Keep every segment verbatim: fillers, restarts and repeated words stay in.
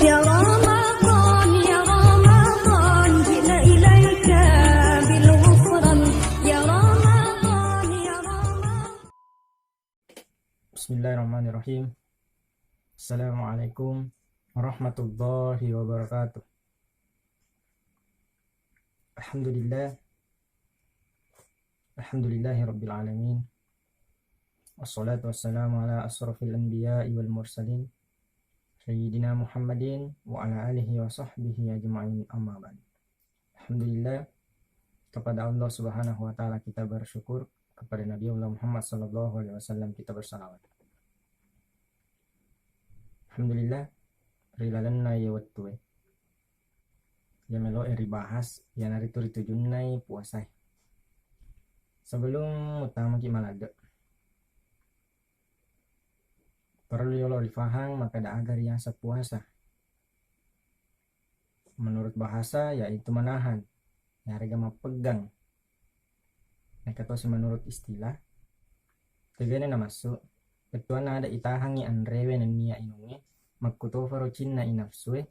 يا رمضان، يا رمضان، جئنا إليك بالغفران. يا رمضان، يا رمضان. بسم الله الرحمن الرحيم. السلام عليكم ورحمة الله وبركاته. الحمد لله. الحمد لله رب العالمين. والصلاة والسلام على أشرف الأنبياء والمرسلين، سيدنا محمد وعلى آله وصحبه أجمعين، أما بعد. Alhamdulillah, kepada Allah Subhanahu wa Ta'ala kita bersyukur, kepada Nabiullah Muhammad Sallallahu Alaihi Wasallam kita bersalawat. Alhamdulillah, ri lalenna iye wettue, iya meloe ribahas, iyanaritu ritujunnai puasae. Sebelum uttamaki maladde, parellu yolo rifahang makkeda aga riyaseng puasa. Menurut bahasa, yaitu menahan, yarega mappeggang. Engka tosi menurut istilah, tegana namassu, bettuanna ada itahangngi anrewe nennia inungnge, makkutofaro cinna i nafsue,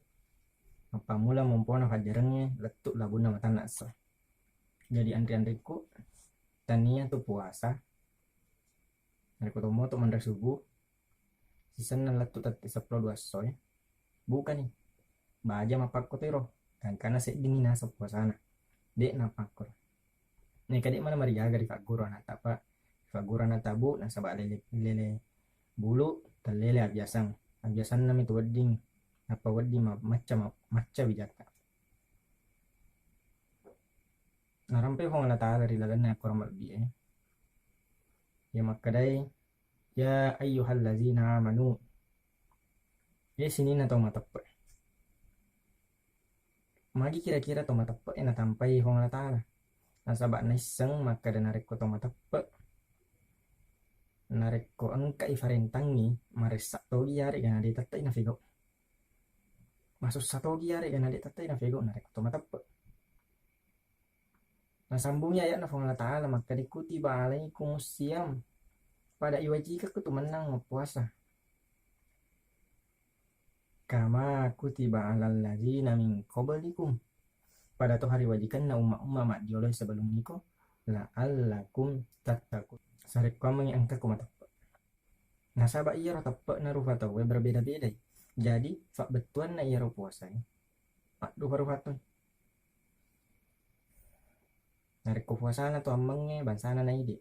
mappammula mompona fajjarengnge lettu labunna matanna esso. Jadi anri-anrikku, tania tu puasa, narekko tommoto manre subuh, sisenna lettu tette seppulo dua essoe, bukani. Baja mappakkotiro, gangkanna seddingngi naseng puasana. De' nappakkoro. Neka de' mana marigaga rifagguru anatta, apa rifagguru anatta, Bu, nasaba lele, lele bulu, tellele abiasang. Abiasanna mi tu wedding, nappa wedding ma-, macca ma-, macca wijakka. Narampe Puang Allah Ta'ala ri lalenna Al-Quran malebbi e. Iya makkedai, "Ya ayyuhallazina amanu." E sininna tau mateppe. Magi kira-kira tau mateppe e natampai Puang Allah Ta'ala? Nasaba naisseng makkeda narekko tau mateppe, narekko engka ifarentangngi, maressa togi yarega na de' tette nafegau. Masussa togi yarega na de' tette nafegau narekko tau mateppe. Nasambungi ayatna Puang Allah Ta'ala makkeda, "Kutiba alaikumus siyam." Pada iwajikekko tu mennang mappuasa. "Kama kutiba alal ladzina min qablikum." Pada to hari wajikenna umma-umma maddiolo sebelum niko, "La'allakum tattaqun." Sarekkuammengngi engka ko mateppe. Nasaba iyaro teppe'na rufa tauwe berbeda-bedai. Jadi, fabbettuanna iyaro puasae maddufa-rufa toi. Narekko puasana to ammengnge, bangsana naidi.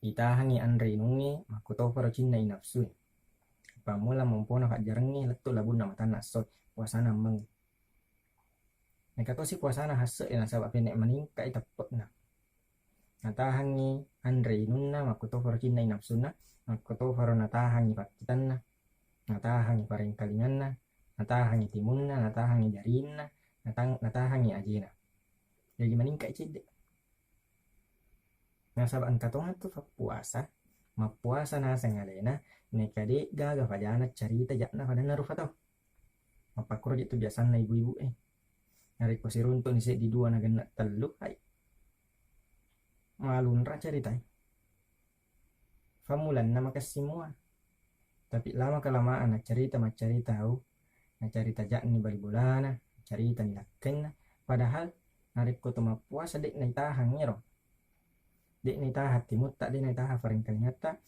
Itahangngi anre inungnge, makkutofaro cinna i nafsue. Pammula mompona fajjarengnge, lettu labunna matanna esso, puasana ammengnge. Engka tosi puasana hasse'e nasaba penne' maningka'i teppe'na. Natahangngi anre inunna, makkutofaro cinna i nafsunna, makkutofaro natahangngi pakkitanna, natahangngi parengkalinganna, natahangngi timunna, natahangngi jarinna, natang-, natahangngi ajena. Jaji maningka'i cedde'. Nasaba engka tongeng tu fappuasa, mappuasa naseng alena, neka de' gaga fajana carita ja'na fadanna rufa tau. Mappakkuro je' tu biasanna ibu-ibu e. Narekko siruntu'ni seddi dua na genne' tellu, hai. Malunra caritae. Fammulanna makessing mua. Tapi lama kelamaan naccarita, maccarita au, naccarita ja'ni bali bolana, naccaritani lakkenna. Padahal narekko to mappuasa de' naitahang ero. De' naitahang timutta, de' naitahang farengkalingatta,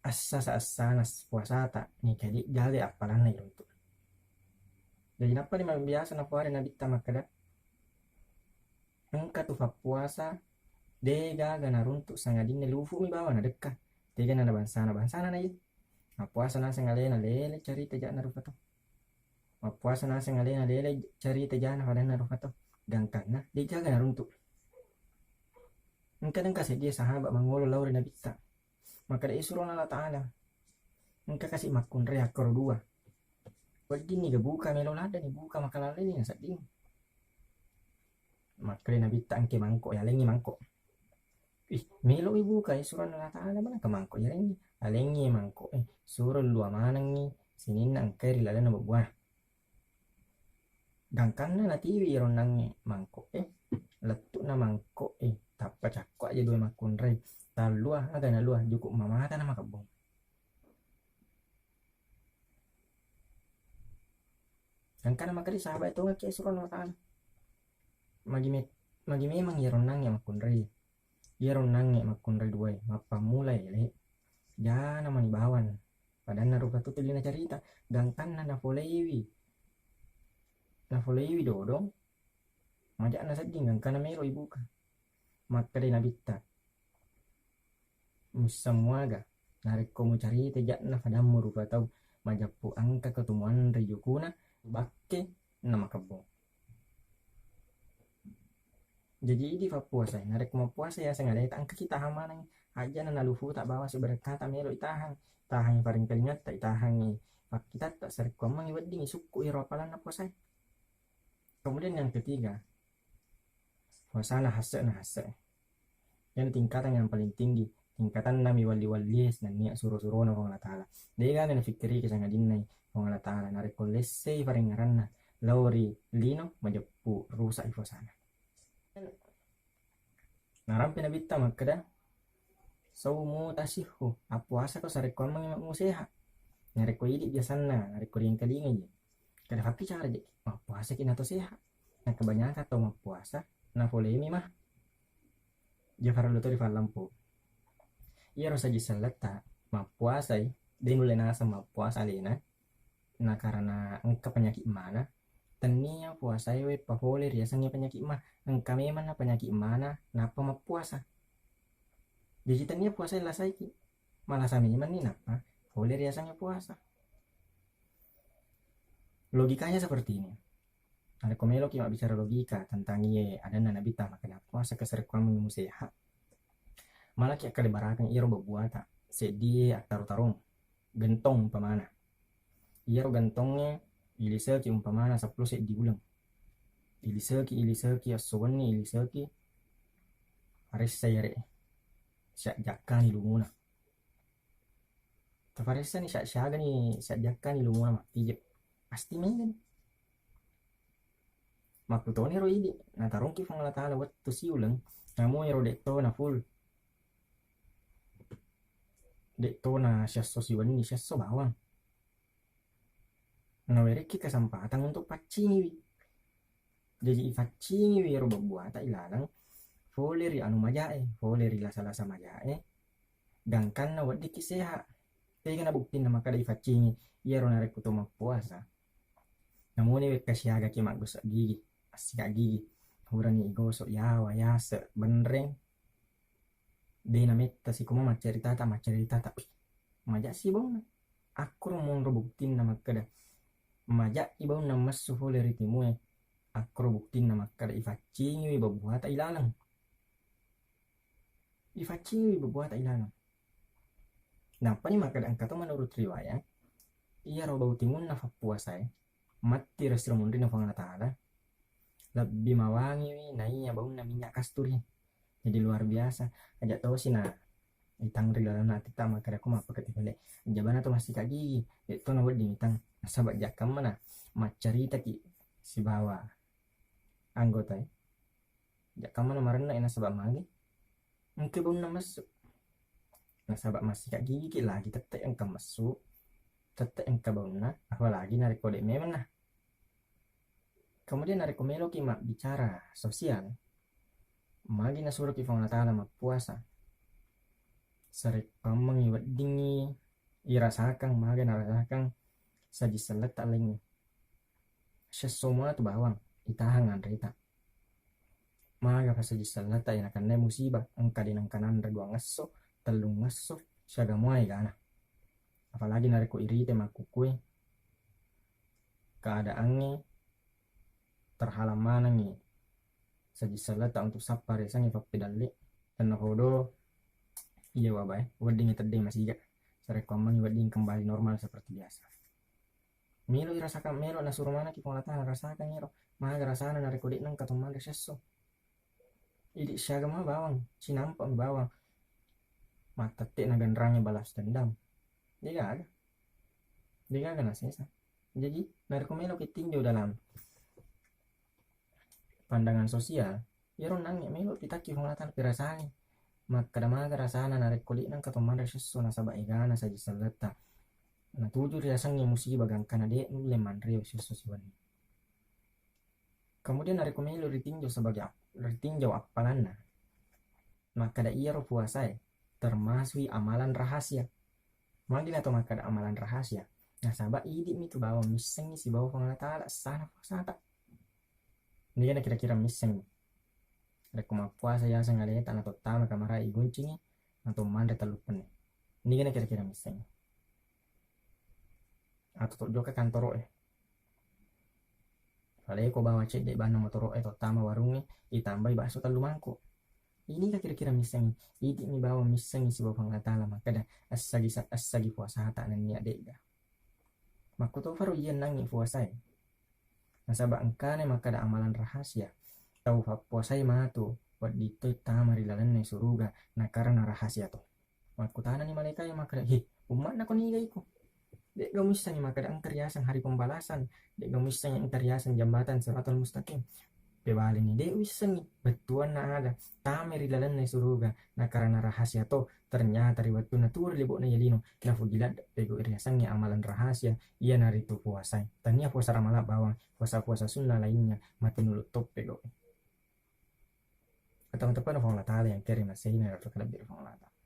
assasa-assana puasata, neka de' gaga appalanna iruntu. Jadi nappa ni biasa napoare nabitta makkeda, engka tu fappuasa de' gaga naruntu sangadinna lufu'mi bawang nadekka. Tegana na bangsana, bangsana na iya. Mappuasa naseng alena lele carita ja'na rufa tau. Mappuasa naseng alena lele carita ja'na fadanna rufa tau. Gangkanna de' gaga naruntu. Engka, engka seddie sahabat mangolo lao ri nabitta. Makkeda, "Eh, surona Allah Ta'ala, engka kasi' makkunrai akkoro dua. Weddinni ga buka, melo ladde ni buka, makalaleni nasedding." Makkeda nabitta, "Engke mangko, yalengngi mangko." "Ih, melo mi buka, eh, surona Allah Ta'ala, mana ke mangko yalengngi?" Alengngi mangko, eh, suro lua manengngi sininna engkai ri lalenna bua-buana. Gangkanna natiwi ronnangnge mangko e, lettu'na mangko e, tappa cakko aja dua makkunrai. Tallua aga nalua, juku' mamata na makebbong. Engkana makkeda sahabat tongeng ki suro Allah Ta'ala. Magi me-, magi memang iyaro onnangnge makkunrai. Iyaro onnangnge makkunrai duae, mappammula ele. Jana mani bawang. Padanna rupa tu tuli nacarita, gangkanna nafoleiwi. Nafoleiwi dodong. Maja'na sedding gangkana melo ibuka. Makkeda Nabitta, muisseng muaga narekko mucarita ja'na fadammu rupa tau majeppu engka ko tu muanre jukuna bakke na makebbong. Jaji idi fappuasa, narekko mappuasa yaseng aleta engka kita hamaneng ajana nalufuta bawang siberekkata melo itahang, tahangi paringkalingatta, itahangi pakkitatta, sarekkuammengi weddingi sukku iro apalanna puasae. Kemudian yang ketiga, puasana hasse na hasse. Yang tingkatan yang paling tinggi, tingkatanna mi walli-wallie nennia suro-surona Puang Allah Ta'ala. Degaga nafikkiriki sangadinna Puang Allah Ta'ala narekko lessei farengngeranna lao ri lino majeppu rusak i puasana. Narampe Nabitta makkeda, saumu tasihhu, appuasa ko sarekkuammengi mu sehat. Narekko idi biasanna, narekko riengkalingai, kada fappicara je, mappuasa ki nato sehat. Nah, kebanyakan tau mappuasa, nafolemi mah. Jafarellu to rifallampu. Iyaro saji selletta mappuasai, de nulle naseng mappuasa alena. Na karena engka penyakit mana, tennia puasae we pafole riasengnge penyakit ma, engka memanna penyakit mana nappa mappuasa. Jaji tennia puasae lasaiki, malasa memanni nappa fole riasengnge puasa. Logikanya seperti ini. Narekko meloki mabbicara logika tentang iye adanna Nabitta makkeda puasa keserekkuammengi museha, malaki akkalebarakeng iyaro bebbuata seddie attaro-tarong, gentong umpamana. Iyaro gentongnge iliseki umpamana seppulo seddi uleng. Iliseki, iliseki, esso wenni iliseki, aressa iyare. Siajjakkani lumuna. Tafaressani siaggani, siajjakkani lumuna mappije. Pasti megani. Makkutoniro idi, natarongki Puang Allah Ta'ala wettu siuleng, namu ero de'to na full. De'to na siasso siwenni, siasso bawang. Nawerekki kesempatan untuk paccingiwi. Jaji ifaccingiwi ero bebbuata ilaleng fole ri anu majae, fole ri lasa-lasa majae, gangkanna weddikki sehat. Tegana buktinna makkeda ifaccingi iyaro narekko to mappuasa. Namuni wekka siagaki maggosok gigi, massikat gigi, purani igosok yawa, yasek, benreng, de nametta sikuma maccaritata, maccaritata. Maja si baunna. Akkuro monro buktinna makkeda maja i baunna messu fole ri timue. Akkuro buktinna makkeda ifaccingiwi bebbuata ilaleng. Ifaccingiwi bebbuata ilaleng. Nappani makkeda engka to menurut riwayat, iyaro bau timunna fappuasae matti resiro munrinna Puang Allah Ta'ala, lebbi mawangiwi naiya baunna minyak kasturi. Jadi luar biasa. Aja tosi na itang ri lalenna atitta makkeda ko mappakati pale. Jabana to massikat gigi, de to nawedding itang. Nasaba jakkammana maccaritaki sibawa anggotae. Jakkammana marenna nasaba magi. Engka baunna messu. Nasaba massikat gigiki lagi tette engka messu, tette engka baunna, apalagi narekko de memenna. Kemudian narekko meloki mabbicara sosial, magi nasuroki Puang Allah Ta'ala mappuasa. Sarekkuammengi weddingngi irasakang, maga narasakang saji selletta laingnge. Siesso mua tu bawang itahang anreta. Maga fasaji sellata e nakennai musibah, engka de nengka nanre duangngesso, tellungngesso, siaga mua egana. Apalagi narekko irite makkukue keadaangnge terhalang manengngi saji sellata untuk sappa riasengnge pappedalle. Tennapodo iya wabae weddingngi teddeng masiga, sarekkuammengngi wedding kembali normal seperti biasa. Melo irasakang, melo nasuro manekki Puang Allah Ta'ala rasakang ero. Maga rasana narekko de'na engka to manre siesso. Idi siaga ma bawang, cinampa mi bawang. Mattette nagenrangi balas dendam. Degaga. Degaga nasesa. Jadi narekko meloki tinjau dalam pandangan sosial, iyaro nangnge melo pitakki Puang Allah Ta'ala pirasangi. Makkeda maga rasana narekko de'na engka to manre siesso nasaba egana saji selletta. Natuju riasengnge musibah gangkana de nulle manre siesso siwenni. Kemudian narekko melo ritinjau sebagai ap-, ritinjau appalanna, makkeda iyaro puasae termasui amalan rahasia. Magi nato makkeda amalan rahasia? Nasaba idi'mi tu bawang missengngi sibawa Puang Allah Ta'ala essana puasata. Nigana kira-kira missengngi? Rekko mappuasa yaseng aleta, natottama kamara iguncingi, nato manre tellu penne. Nigana kira-kira missengngi? Atau tojjoka kantoro e. Faleko bawa cedde banna motoro e, tottama warungnge, itambai bakso tellu mangkuk. Iniga kira-kira missengngi? Idi'mi bawang missengngi sibawa Puang Allah Ta'ala makkeda, essagi sa-, essagi puasata nennia de'ga. Makkutofaro iya nangngi puasae. Nasaba engkana makkeda amalan rahasia. Tau fappuasai matu, wedding toi tama ri lalenna suruga, nakarena rahasia to. Makkutanani malaikae makkeda, "Hi, umma'na ko niga iko? De'ga muissengngi makkeda engka riaseng hari pembalasan, de'ga muissengngi engka riaseng jambatan Siratal Mustaqim?" Pebalini, "De' uissengngi bettuanna aga tamai ri lalenna suruga, nakarena rahasia to, ternyata ri wettunna tuo ri lebo'na iya lino, nafuji ladde' pegau riasengnge amalan rahasia, iyanaritu puasae. Tania puasa Ramalang bawang, puasa-puasa sunnah lainnya, matinulu toppe gau." Atau teppana Puang Allah Ta'ala yang keri masei na ratu kalebbi Puang Allah Ta'ala.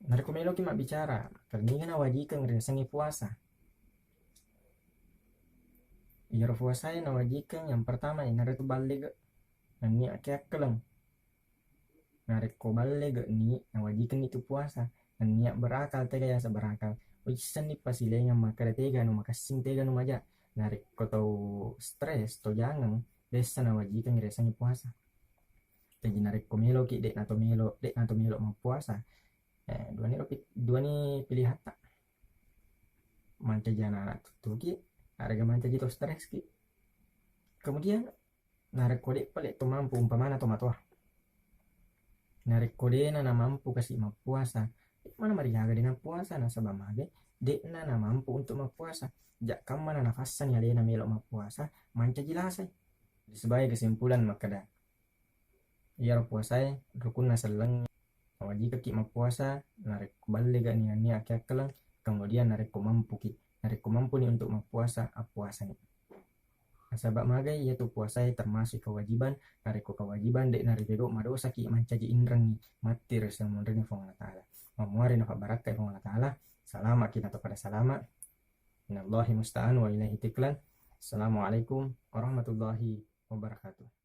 Narekko meloki mabbicara, kenninga nawajikeng riasengnge puasa. Iyaro puasae nawajikeng yang pertama inaritu ballega, nennia keakkeleng. Narekko ballega ni, nawajikenni tu puasa. Nennia berakal, tega yaseng berakal? Uissenni pasilengeng makkeda tega nu makessing, tega nu maja. Narekko tau stres, tau jangeng, dessa nawajikeng riasengnge puasa. Jaji narekko meloki, de'na to melo, de'na to melo mappuasa, eh, duani ro pi-, duani pilihatta. Mancaji anak-anak tuttuki, arega mancaji to stres ki. Kemudian narekko de'pa le to mampu, umpamana to matoa. Narekko de'na namampu kasi mappuasa, mana mariaga de'na puasa, nasaba mage de'na namampu untuk mappuasa. Jakkamma na nafassani alena melo mappuasa, mancaji lasai. Sebagai kesimpulan makkeda, iyaro puasae rukunna selleng, nawajikekki mappuasa narekko ballega ni nennia keakkeleng, kemudian narekko mampuki. Narekko mampuni untuk mappuasa, appuasani. Nasaba magai iyatu puasae termasuk kewajiban, narekko kewajiban de'na ripegau madosaki mancaji inrengngi, matti ri seng munrinna Puang Allah Ta'ala. Mammuare nafabbarakkai Puang Allah Ta'ala, salamaki nato pada salama. Minallahi musta'an wa ilaihi tiklan. Assalamualaikum warahmatullahi wabarakatuh.